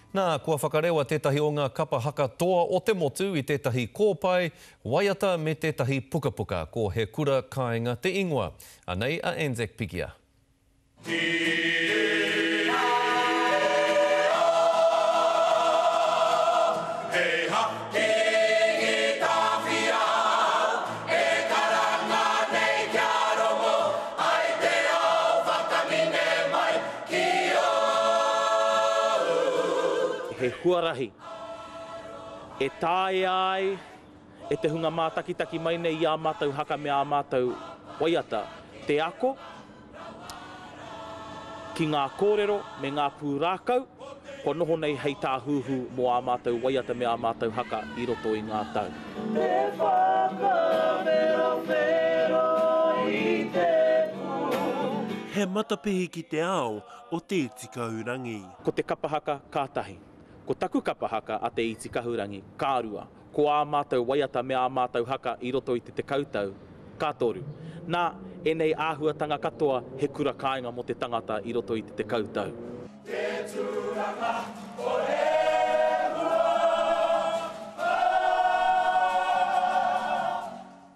Nā, kua whakarewa tētahi o ngā kapa haka toa o te motu i tētahi kōpae, waiata me tētahi pukapuka, ko He Kura Kāinga te ingoa. Anei a Anzac Pikia. He huarahi e taea ai e te hunga mātakitaki mai nei i ā mātou haka me ā mātou waiata te ako ki ngā kōrero me ngā pūrākau kua noho nei hei tāhuhu mō ā mātou waiata me ā mātou haka i roto i ngā tau. Te whakawherowhero i te pū. He matapihi ki te ao o Te Iti Kahurangi. Ko te kapa haka ka tahi. Ko taku kapa haka a Te Iti Kahurangi ka rua. Ko ā mātou waiata me ā mātou haka i roto i te tekau tau, ka toru. Nā, ēnei āhuatanga katoa he kura kāinga mō te tangata i roto i te tekau tau. Te tūranga o Rehua, ah!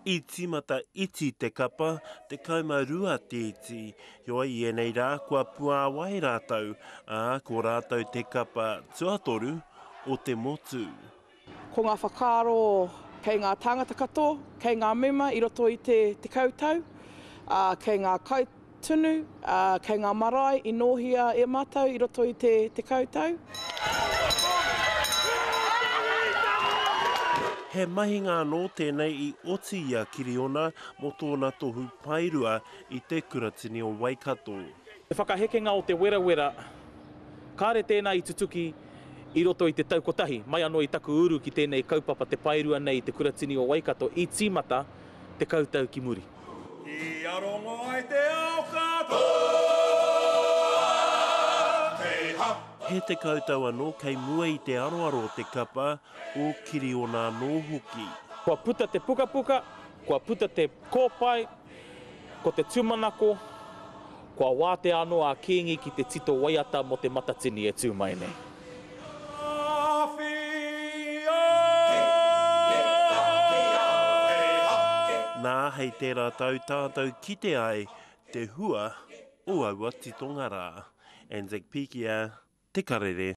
I tīmata iti te kapa, 12 te iti. Heoi, i ēnei rā kua puāwai rātou, ā, ko rātou te kapa tuatoru o te motu. Ko ngā whakaaro kei ngā tāngata katoa, kei ngā mema i roto i te tekau tau, ā, kei ngā kaitunu, ā, kei ngā marae i nōhia e mātou i roto i te tekau tau. He mahinga anō tēnei i oti i a Kiriona mō tōna tohu paerua i te Kuratini o Waikato. Te whakahekenga o te werawera, kāre tēnā i tutuki I roto i te tau kotahi, mai anō i taku uru ki tēnei kaupapa te paerua nei i Te Kuratini o Waikato i tīmata tekau tau ki muri. Kia rongo ai te ao katoa, Hei ha! He tekau tau anō kei mua i te aroaro o te kapa o Kiriona anō hoki. Kua puta te pukapuka, kua puta te kōpae, ko te tūmanako, Kua wātea anō a Kīngi ki te tito waiata mō Te Matatini e tū mai nei. Nā, hei tērā tau tātou kite ai te hua o aua titonga rā. Anzac Pikia, Te Karere.